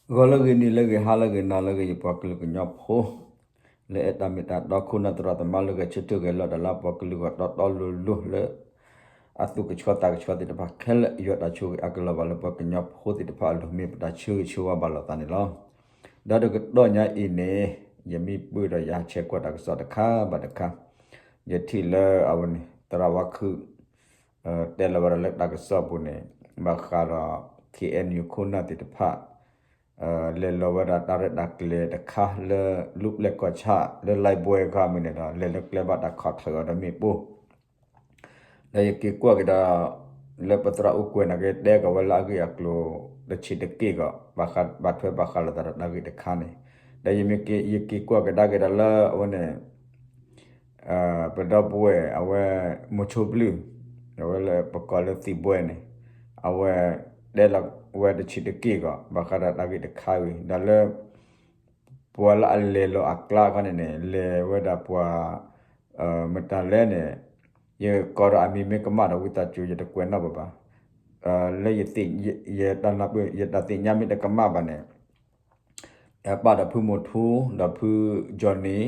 ဂီၤလၢအဂ့ၤ နံၤလၢအဂ့ၤ ဟါလၢအဂ့ၤ နၤလၢအဂ့ၤ ယပှၤကလုာ်ကညီဖိ လၢအဲၣ်တၢ်မ့ၢ်တၢ်တီ ခိၣ်နၢ်သရၣ်သမါ လၢဂဲၤဆၢထၢၣ်ဂဲၤလီၤတၢ်လၢပှၤကလုာ်ဂီၢ်တီတီလိၤလိၤလၢ အသူၣ်ကဆှီသးကဆှီသ့ၣ်တဖၣ်ခဲလၢာ် ယွၤတၢ်ဆိၣ်ဂ့ၤအကလီၤဘၣ်လၢပှၤကညီဖိသ့ၣ်တဖၣ်အလိၤ မ့ၢ်ပတၢ်ဆၢဂ့ၤဆၢဝါဘၣ်လိာ်သးန့ၣ်လီၤ. ဒီးတကတီၢ်ညါအံၤန့ၣ် ယမံပၢၢ်ဒီးယဟးဆဲးကွၢ်တၢ်ကစီၣ်တခါဘၣ်တခါ ယထံၣ်လၢအဝဲန့ၣ် သရၣ်ဝါခုၣ် တဲလီၤဝဲဒၣ်လၢတၢ်ကစီၣ်ပူၤန့ၣ် ဘၣ်ဃးဒီး ခ့ၣ်အဲၣ်ယူၣ် ခိၣ်နၢ်သ့ၣ်တဖၣ် လဲၤလီၤဝဲဒၣ်တၢ်ရဲၣ်တၢ်ကျဲၤတခါလၢ လူၢ်ပျဲၢ်ကီၢ်ဆၣ်လၢ လဲဘွဲ ခီမ့ၢ်န့ၣ်ဒီး လဲၤလၢကျဲဘၣ်တၢ်ခိးထၢအီၤဒီးမ့ၣ်ပိၢ် ဒီးယက့ၤကွၢ်က့ၤဒီး လၢပသရၣ်အိၣ်ကွဲးန့ၣ်က့ၤ တဲကီးဝဲလၢအဂ့ၢ်အကျိၤ တဆံးတက့ၢ်ကီး ဘၣ်ထွဲဘၣ်ဃးလိာ်သးဒီးတၢ်ဂ့ၢ်တခါန့ၣ် ဒီးယမ့ၢ်က့ၤ ယက့ၤကွၢ်ကဒါက့ၤဒီးလၢအဝဲန့ၣ် ပဒီပုၢ်ဝဲၢ်အဝဲ မိၤဆိပျုၢ် အဝဲလၢပကိးလၢသံၣ်ဘွဲန့ၣ် အဝဲတဲလီၤဝဲတဆံးတက့ၢ်ကီး ဘၣ်ဃးဒီးတၢ်ဂ့ၢ်တခါဝံၤ ဒီးလၢ ပှၤလၢအလဲၤလီၤအကျါခီန့ၣ်န့ၣ် လဲၤဝဲဒၣ်ပှၤ မတၤလဲၣ်န့ၣ် ယကိးဒီးအမံၤမ့ၢ်ကမၣ်ဒီးဝံသးစူၤ ယတကွဲးနီၣ်ဘၣ်ဘၣ် လၢယတၢ်သ့ၣ်ညါမ့ၢ်တကမၣ်ဘၣ်န့ၣ် ပာ်ဒီးဖုမိၤထူ ဒီးဖု Johnny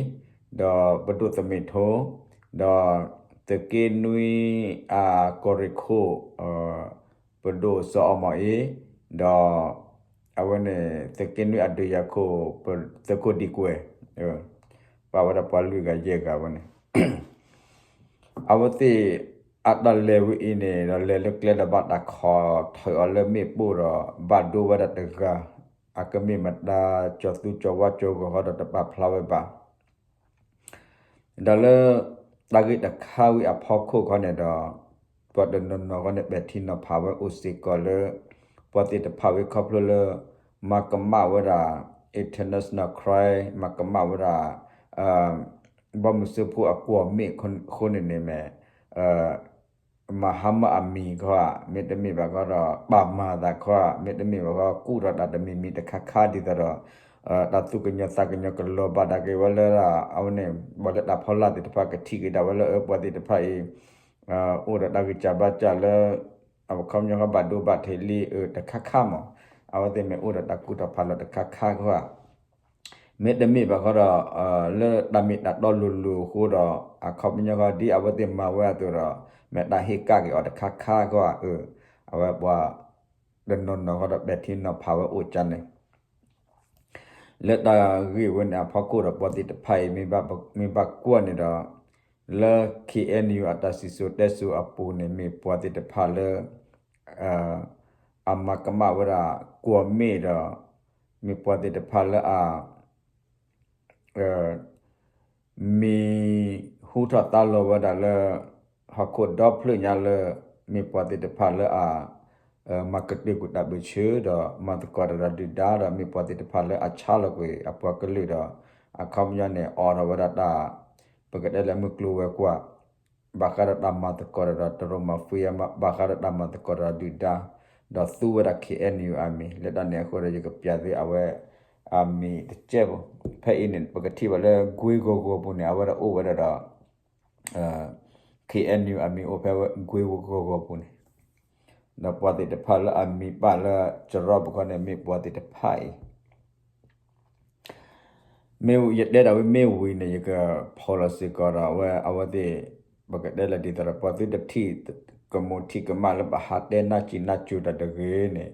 ဒီးပဒိၣ်သမ့ၣ်ထိ ဒီးသုးက့နွံအကီၢ်ရ့ၣ်ခိၣ် ပဒိၣ်စီၤအီမီၤအ့ ဒီး အဝဲန့ၣ် သုးက့နွံအဒုးယၤခိၣ် သုးခိၣ်ဒံကွဲၤ ပာ်ဝဲဒၣ်ပှၤလွံၢ်ဂၤယဲၢ်ဂၤဝဲန့ၣ် အဝဲသ့ၣ်အတၢ်လဲၤဝဲအံၤန့ၣ်ဒီး လဲၤလၢကျဲဒီးဘၣ်တၢ်ခိးထၢအီၤလၢမ့ၣ်ပိၢ်ဒီး ဘၣ်ဒိဝဲဒၣ်တဂၤ အကမ့ၢ်မတၤ ကၠီၤသူကၠီၤဝါကၠီၤဂီၤဃီဒီးတပာ်ဖျါဝဲဘၣ် ဒီးလၢ တၢ်ဂ့ၢ်တခါဝံၤအဖီခိၣ်ခီန့ၣ်ဒီး ပှၤတနီၤနီၤဃီန့ၣ် ပဲာ်ထံနီၤဖးဝဲအိၣ်စ့ၢ်ကီးလၢ ပှၤသ့ၣ်တဖၣ်ဝံၤခီဖျိလၢ မၤကမၣ်ဝဲဒၣ် international crime မၤကမၣ်ဝဲဒၣ် ဘီမုၢ်စၢဖှိၣ်အကွီၢ်မ့ၣ်အဃိန့ၣ်န့ၣ်မ့ၢ် မၤဟါမၢ်အမံၤခီဧါ မ့တမ့ၢ်ဘၣ်ဃီဒီး ပာ်မၤသးခီဧါ မ့တမ့ၢ်ဘၣ်ဃီ ကူၣ်ထီၣ်တၢ်တမံၤမံၤတခါခါဒ်သိးဒီး တၢ်သူၣ်ကညီၤသးကညီၤကလီၤဘၣ်ဒၣ်က့ၤဝဲလၢ အဝဲန့ၣ် ပှၤလၢတၢ်ဖီလာ်သ့ၣ်တဖၣ်ကထံၣ်က့ၤဒၣ်ဝဲလၢ ပှၤသ့ၣ်တဖၣ်အံၤ အိၣ်ဒီးတၢ်ဂံၢ်စၢ်ဘါစၢ်လၢ အခီပညီဃီဘၣ်ဒိဘၣ်ထံးလံ အတခါခါမး အဝဲသ့ၣ်မ့ၢ်အိၣ်ဒီးတၢ်ကူၣ်ထီၣ်ဖးလီၤတခါခါခီဧါ မ့တမ့ၢ်ဘၣ်ဃီဒီး လၢတၢ်မ့ၢ်တၢ်တီလိၤလိၤအဃိဒီး အခီပညီဃီဒ်အဝဲသ့ၣ်မၤဝဲအသိးဒီး မ့ၢ်တၢ်ဟ့ၣ်ကၣ်က့ၤအီၤတခါခါဃီဧါ အဝဲပှၤ တနီၤနီၤဃီဒီးပဲာ်ထံနီၤဖးဝဲအိၣ်ကၠၢန့ၣ် လၢတၢ်ဂ့ၢ်ဝဲန့ၣ်အဖီခိၣ်ဒီး ပှၤသ့ၣ်တဖၣ်အံၤ မ့ၢ်ဘၣ်ကွၢ်န့ၣ်ဒီး လၢ ခ့ၣ်အဲၣ်ယူၣ် အတၢ်စံၣ်စိၤတဲစိၤအပူၤန့ၣ် မ့ၢ်ပှၤသ့ၣ်တဖၣ်လၢ အမၤကမၣ်ဝဲဒၣ် ကွီၢ်မ့ၣ်ဒီး မ့ၢ်ပှၤသ့ၣ်တဖၣ်လၢအ မ့ၢ်ဟူထီၣ်သါလီၤဝဲဒၣ်လၢ ဟီၣ်ခိၣ်ဒီဖျၢၣ်ညါလၢ မ့ၢ်ပှၤသ့ၣ်တဖၣ်လၢအ မၤကတၢၢ်ကွံာ်တၢ်ဘျုးဆၢဒီး မၤသကိးတၢ်ဒီးဒုၣ်ဒါဒီး မ့ၢ်ပှၤသ့ၣ်တဖၣ်လၢအဆါလီၤကွံာ်အပှၤကလုာ်ဒီး အခီပညီန့ၣ် အိးထီၣ်ဝဲဒၣ်တၢ် ပကတဲလၢမုၢ်ကျိၤဝဲၤကွာ် ဘၣ်ဃးဒီးတၢ်မၤသကိးတၢ်ဒီးတရူးမၤဖှံ ဘၣ်ဃးဒီးတၢ်မၤသကိးတၢ်ဒီးဒုၣ်ဒါ ဒီးသူဝဲဒၣ် ခ့ၣ်အဲၣ်ယူၣ် အမံၤ လၢတၢ်န့ၣ်အဃိဒီး ယကပျးသုအဝဲ အမံၤတကဲးဖိ ဖဲအံၤန့ၣ် ပကထံၣ်ဘၣ်လၢ ကွ့ဂီၤဂီၤပူၤန့ၣ် အဝဲဒၣ်အိၣ်ဝဲဒၣ်ဒီး ခ့ၣ်အဲၣ်ယူၣ် အမံၤအိၣ်ဖဲကွ့ဂီၤဂီၤပူၤန့ၣ် ဒီးပှၤသ့ၣ်တဖၣ်လၢအမံၤပာ်လၢကရီပူၤခီန့ၣ် မ့ၢ်ပှၤသ့ၣ်တဖၣ်အံၤ မ့ၢ်ယတဲဒၣ်ဝဲမ့ၢ်ဝံၤန့ၣ် ယကဖီၣ်လီၤစ့ၢ်ကီးဒီးအဝဲ အဝဲသ့ၣ် ပကတဲလၢဒ်သိးဒီး ပှၤသုတထံၣ်ကမူးထံၣ်ကမၣ်လၢပဟးတဲနၢ်စံၣ်နၢ်စူၤတၢ်တဂ့ၤန့ၣ်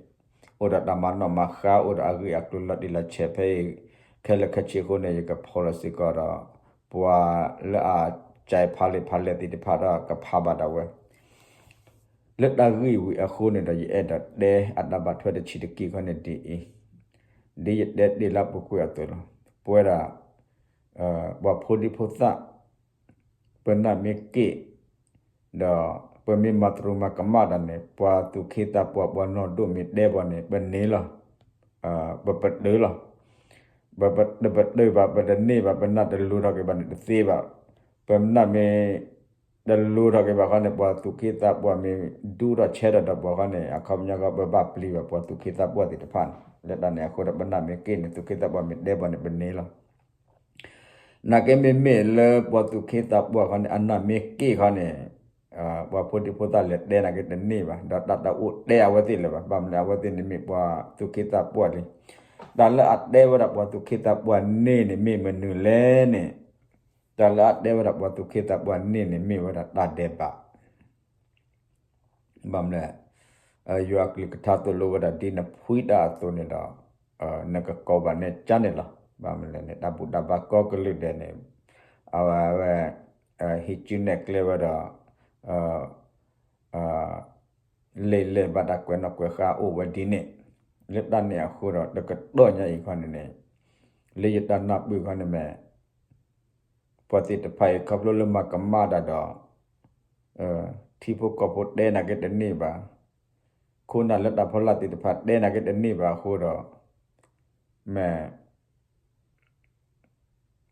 အိၣ်ဒီးတၢ်မၤနီၣ်မၤဃါ အိၣ်ဒီးအဂ့ၢ်အကျိၤလီၤတံၢ်လီၤဆဲးဖဲအံၤ ခဲလၢာ်ခဲဆ့အဃိန့ၣ် ယကဖီၣ်လီၤစ့ၢ်ကီးဒီး ပှၤလၢအကဲဖးလဲၢ်ဖးလဲၢ်သ့ၣ်တဖၣ်ဒီးကဖးဘၣ်ဒၣ်ဝဲ လၢတၢ်ဂ့ၢ်ဝံၤအဃိန့ၣ်ဒီး ယအဲၣ်ဒိးတဲအတၢ်ဘၣ်ထွဲတဆံးတက့ၢ်ခီန့ၣ်ဒ်အံၤ, ဒ်ယတဲတ့ၢ်လၢပူၤကွံာ်အသိးလီၤ. ပဝဲဒၣ် ပှၤဖိဒံဖိသၣ် ပနၢ်မ့ၢ်က့ၣ် ဒီးပမ့ၢ်မၤတရူးမၤကမၣ်တၢ်န့ၣ် ပှၤသူၣ်က့သးပှၢ် ပှၤနီၢ်ဒိၣ်မ့ၢ်တဲပှၤန့ၣ် ပန့ၢ်လီၤ. ပပတုာ်လီၤ. ပပတုာ်ဘၣ် ပတန့ၢ်ဘၣ် ပနၢ်တလိထီၣ်က့ၤဘၣ်န့ၣ်တသ့ဘၣ်. ပနၢ်မ့ၢ် တလိထီၣ်က့ၤဘၣ်ခီန့ၣ် ပှၤသူၣ်က့သးပှၢ်မ့ၢ်ဒူထီၣ်ဆဲးထီၣ်ဒီးပှၤခီန့ၣ် အခီပညီကီး ပဘၣ်ပျံၤဘၣ်ပှၤသူၣ်က့သးပှၢ်သ့ၣ်တဖၣ်န့ၣ် လၢတၢ်န့ၣ်အဃိဒီး ပနၢ်မ့ၢ်က့ၣ်န့ၣ် သူၣ်က့သးပှၢ်မ့ၢ်တဲပှၤန့ၣ် ပန့ၢ်လီၤ. နာ်က့မ့မ့ၢ်လၢပှၤသူၣ်က့သးပှၢ်ခီန့ၣ် အနၢ်မ့ၢ်က့ၣ်ခီန့ၣ် ပှၤဖိဒံဖိသၣ်လဲၤတဲနာ်က့တန့ၢ်ဘၣ် ဒီးတၢ်တအိၣ်တဲအဝဲသ့ၣ်လၢၤဘၣ်. ဘၣ်မနုၤအဝဲသ့ၣ်န့ၣ်မ့ၢ်ပှၤသူၣ်က့သးပှၢ်လံ. တၢ်လၢအတဲဝဲဒၣ်ပှၤသူၣ်က့သးပှၢ်န့ၣ်န့ၣ် မ့ၢ်မနုၤလဲၣ်န့ၣ်, တၢ်လၢအတဲဝဲဒၣ်ပှၤသူၣ်က့သးပှၢ်န့ၣ်န့ၣ် မ့ၢ်ဝဲဒၣ်တၢ်ဒဲးဘး ဘၣ်မနုၤလဲၣ်, ယွၤအကလုၢ်ကထါသိၣ်လိဝဲဒၣ်ဒ်နဖှံတၢ်အသိးန့ၣ်ဒီး, နကကိးဘၣ်နဲကါန့ၣ်လီၤ. ဘၣ်မနုၤလဲၣ်န့ၣ် တၢ်ဘူၣ်တၢ်ဘါကိးကလုာ်ဒဲးန့ၣ်, အဝဲ ဟံးစုနဲၣ်ကျဲဝဲဒီး လံာ်လဲၢ်ဘၣ်တၢ်ကွဲးနီၣ်ကွဲးဃါအိၣ်ဝဲဒ်န့ၣ်, လၢတၢ်န့ၣ်အဃိဒီး တကတီၢ်ညါအံၤခီန့ၣ်န့ၣ်, လၢယတၢ်နၢ်ပၢၢ်ခီန့ၣ်မ့ၢ် ပှၤသ့ၣ်တဖၣ်အံၤခီဖျိလၢမၤကမၣ်တၢ်ဒီး ထံဖိကီၢ်ဖိတဲနၤက့တန့ၢ်ဘၣ်, ခိၣ်နၢ်လၢတၢ်ဖီလာ်သ့ၣ်တဖၣ်တဲနၤက့တန့ၢ်ဘၣ်အဃိဒီး, မ့ၢ်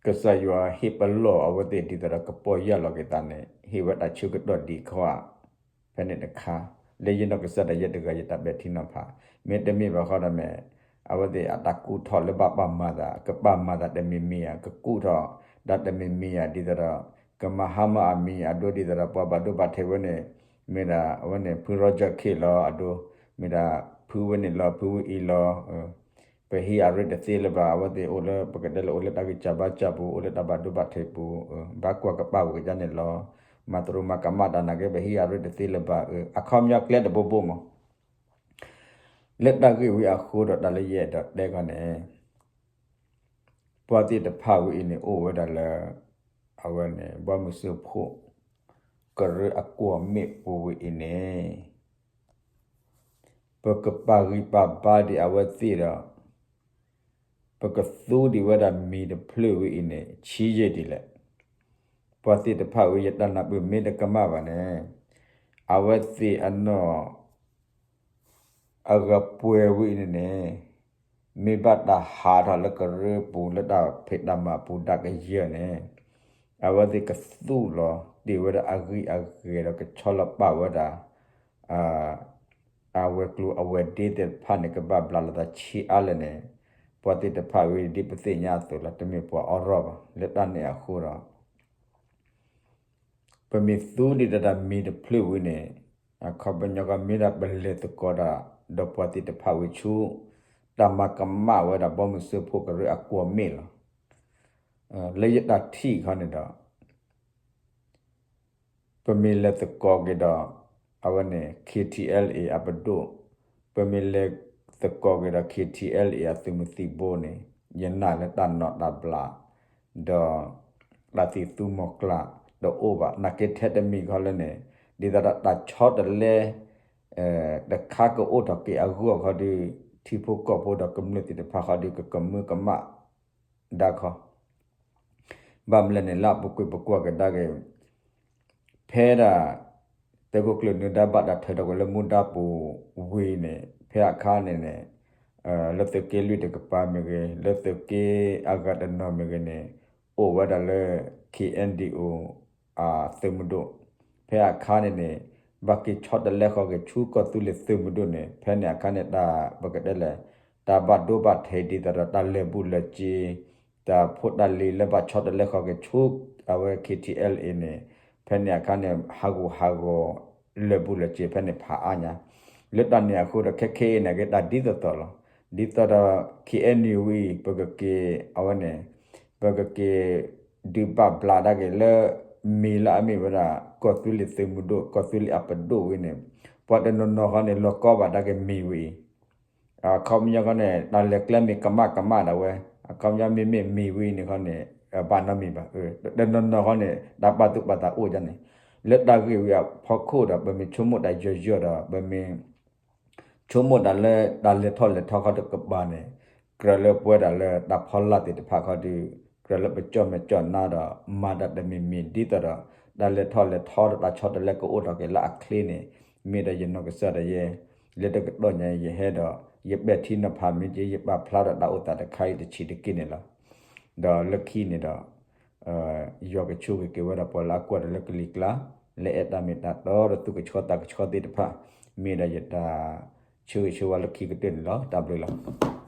ကစၢ်ယွၤဟ့ၣ်ပလီၢ်အဝဲသ့ၣ်ဒ်သိးဒီးကပီၢ်ယၢ်လီၤက့ၤသးန့ၣ် ဟ့ၣ်ဝဲတၢ်ဆၢကတီၢ်ဒံးခီဧါ, ဖဲန့ၣ်တခါ, လၢယနီၢ်ကစၢ်ဒၣ်ယဲတဂၤယတၢ်ပဲာ်ထံနီၤဖး, မ့တမ့ၢ်ဘၣ်ဃီဒီးမ့ၢ် အဝဲသ့ၣ်အတၢ်ကူၣ်ထီၣ်လၢဘၣ်ပာ်မၤသး ကပာ်မၤသးတမံၤမံၤဧါ, ကကူၣ်ထီၣ် ဒီးတမံၤမံၤဧါ ဒ်သိးဒီး ကမၤဟါမၢ်အမံၤအဒိဒ်သိးဒီး ပှၤဘၣ်ဒိဘၣ်ထံးဝဲန့ၣ်, မ့ၢ်ဒၣ်အဝဲန့ၣ် ဖုရီကၠၢၣ်ခ့ၣ်လီၤအဒိ, မ့ၢ်ဒၣ်ဖုဝဲန့ၣ်လီၤ ဖုဝဲအံၤလီၤ ပဟံးအရ့တသ့လၢၤဘၣ်, အဝဲသ့ၣ်အိၣ်လၢပကတဲလၢအိၣ်လၢတၢ်ဂံၢ်စၢ်ဘါစၢ်ပူၤ အိၣ်လၢတၢ်ဘၣ်ဒိဘၣ်ထံးပူၤ, ဘၣ်ကွၢ်ကပာ်ဝဲကဒါန့ၣ်လီၤ, မၤတရူးမၤကမၣ်တၢ်နာ်က့ ပဟံးအရ့တသ့လၢၤဘၣ်, အခီပညီကျဲတဘိဘိမး, လၢတၢ်ဂ့ၢ်ဝံအဃိဒီးတၢ်လၢယအဲၣ်ဒိးတဲခီန့ၣ် ပှၤသ့ၣ်တဖၣ်ဝဲအံၤန့ၣ် အိၣ်ဝဲဒၣ်လၢ အဝဲန့ၣ် ဘီမုၢ်စၢဖှိၣ် ကရၢအကွီၢ်မ့ၣ်ပူၤဝဲအံၤန့ၣ် ပကပာ်ဂံၢ်ပာ်ဘါဒံးအဝဲသ့ၣ်ဒီး ပကသူဒံးဝဲဒၣ်မံၤတဖျၢၣ်ဝဲအံၤန့ၣ် ဆံးယံာ်ဒ်လဲၣ်. ပှၤသ့ၣ်တဖၣ်ဝဲ ယတၢ်နၢ်ပၢၢ်မ့ၢ်တကမၣ်ဘၣ်န့ၣ် အဝဲသ့ၣ်အနီၢ် အဂၤပှဲၤဝဲအံၤန့ၣ်န့ၣ် မ့ၢ်ဘၣ်တၢ်ဟးထီၣ်လၢကရၢပူၤ လၢတၢ်ဖံးတၢ်မၤပူၤဒၣ်ကယၢၢ်န့ၣ် အဝဲသ့ၣ်ကသူၣ်လီၤတ့ၢ်ဝဲဒၣ်အဂံၢ်အဂဲၤဒီးကဆီလီၤပာ်ဝဲဒၣ် အဝဲၤကျိၤအဝဲၤဒ့သ့ၣ်တဖၣ်န့ၣ် ကဘၣ်ဘျးလီၤသးဆံးအါလဲၣ်န့ၣ် ပှၤသ့ၣ်တဖၣ်ဝဲဒ်ပသ့ၣ်ညါအသိးလီၤ တမ့ၢ်ပှၤအီရီၣ်ဘၣ်. လၢတၢ်န့ၣ်အဃိဒီး ပမ့ၢ်သူဒံးတၢ်တၢ်မံၤတဖျၢၣ်ဝံၤန့ၣ် အခီပညီကီးမ့ၢ်ဒၣ်ပလဲၤသကိးတၢ် ဒီးပှၤသ့ၣ်တဖၣ်ဝံၤဆူ တၢ်မၤကမၣ်ဝဲဒၣ်ဘီမုၢ်စၢဖှိၣ်ကရၢအကွီၢ်မ့ၣ်လီၤ. လၢယတၢ်ထံၣ်ခီန့ၣ်ဒီး ပမ့ၢ်လဲၤသကိးက့ၤဒီး အဝဲန့ၣ် KTLA အပဒိၣ်, ပမ့ၢ်လဲၤသကိးက့ၤဒီး KTLA အသုးမုၢ်သံၣ်ဘိန့ၣ် ယနာ်လၢတၢ်နီၣ်တၢ်ဘျး ဒီး တၢ်သံၣ်သူမီၤကျၢ်တအိၣ်ဘၣ်. နာ်က့ထဲတမံၤခီလၢန့ၣ် ဒ်သိးဒီးတၢ်ဆီတလဲ တခါကအိၣ်ထီၣ်က့ၤအဂီၢ်ခီဒီး ထံဖိကီၢ်ဖိဒီးကမျၢၢ်သ့ၣ်တဖၣ်ခီဒီး ကကမၢကမၣ် ဒါခီ ဘၣ်မနုၤလဲၣ်န့ၣ် လၢအပူၤကွံာ်ပကွၢ်ကဒါက့ၤ ဖဲဒၣ် သုးခိၣ်ကျၢၢ်နုာ်ဒါဘၣ်တၢ်ထၢထီၣ်ကွံာ်လၢမူဒါပူၤဝံၤန့ၣ် ဖဲအခါန့ၣ်န့ၣ် လၢသုးက့လွံၢ်တကပၤမ့ၢ်ဂ့ၤ လၢသုးက့အဂၤတနီၤမ့ၢ်ဂ့ၤန့ၣ် အိၣ်ဝဲဒၣ်လၢ KNDO အသုးမုၢ်ဒိၣ် ဖဲအခါန့ၣ်န့ၣ် ဘၣ်က့ၤဆီတလဲဃီက့ၤဆူကီၢ်သူလ့ၤသုးမုၢ်ဒိၣ်န့ၣ် ဖဲန့ၣ်အခါန့ၣ် တၢ်ပကတဲလဲၣ် တၢ်ဘၣ်ဒိဘၣ်ထံးဒ်သိးဒီးတၢ်လၢာ်ဘူၣ်လၢာ်စ့ၤ တၢ်ဖိတၢ်လံၤလၢဘၣ်ဆီတလဲဃီက့ၤဆူ အဝဲ KTLA န့ၣ် ဖဲန့ၣ်အခါန့ၣ် ဟးဂူာ်ဟးဂီၤ လၢာ်ဘူၣ်လၢာ်စ့ၤဖဲန့ၣ်ဖးအါညါ လၢတၢ်န့ၣ်အဃိဒီး ခဲခဲအံၤန့ၣ်က့ၤတၢ်ဒ်သိးသိးလီၤ. ဒ်သိးဒီး KNU ဝံၤ ပကက့ၤ အဝဲန့ၣ် ပကက့ၤ ဒုးဘၣ်ဘျးဒၣ်က့ၤလၢ မ့ၢ်လၢအမ့ၢ်ဝဲဒၣ် ကီၢ်သူလ့ၤသုးမုၢ်ဒိၣ် ကီၢ်သူလ့ၤအပဒိၣ်ဝံၤန့ၣ် ပှၤတနီၤနီၤဃီန့ၣ် လီၤကီဘၣ်ဒၣ်က့ၤမ့ၢ်ဝံၤအံၤ အခီပညီဃီန့ၣ် တၢ်လဲၤကျဲမ့ၢ်ကမၣ်ကမၣ်ဒၣ်ဝဲ အခီပညီမ့မ့ၢ်မ့ၢ်ဝံၤန့ၣ်ဃီန့ၣ် ဘၣ်နီတမံၤဘၣ်. တနီၤနီၤဃီန့ၣ် တၢ်ပာ်သူၣ်ပာ်သးအိၣ်ဒ်န့ၣ် လၢတၢ်ဂ့ၢ်ဝံၤအဖီခိၣ်ဒီး ပမ့ၢ်ဆိကမိၣ်တၢ်ယိာ်ယိာ်ဒီး ပမ့ၢ် ဆိကမိၣ်တၢ်လၢတၢ်လဲၤထီၣ်လဲၤထီခီတကပၤန့ၣ် ကြၢးလၢပဝဲဒၣ်လၢတၢ်ဖီလာ်သ့ၣ်တဖၣ်ခီဒီး ကြၢးလၢပကၠီၣ်မဲာ်ကၠီၣ်နါဒီး မၤတၢ်တမံၤမံၤဒ်သိးဒီး တၢ်လဲၤထီၣ်လဲၤထီဒီးတၢ်ဆီတလဲကအိၣ်ထီၣ်က့ၤလၢအချ့န့ၣ် မ့ၢ်ဒီးယနီၢ်ကစၢ်ဒၣ်ယဲ လၢတကတီၢ်ညါအံၤ ယဟဲဒီး ယပဲာ်ထံနီၤဖးမ့ၢ်က့ ယပာ်ဖျါဒီးတၢ်အိၣ်သးတခါအံၤတဆံးတက့ၢ်န့ၣ်လီၤ. ဒီးလၢခံန့ၣ်ဒီး ယွၤကဆိၣ်ဂ့ၤက့ၤဝဲဒၣ်ပှၤလၢအကွၢ်တၢ်လၢကလံၤကျါ လၢအဲၣ်တၢ်မ့ၢ်တၢ်တီဒီးသူၣ်ကဆှီသးကဆှီသ့ၣ်တဖၣ် မ့ၢ်ဒၣ်ယတၢ်ဆၢဂ့ၤဆၢဝါလၢခံကတၢၢ်န့ၣ်လီၤ. တၢ်ဘျုးလီၤ.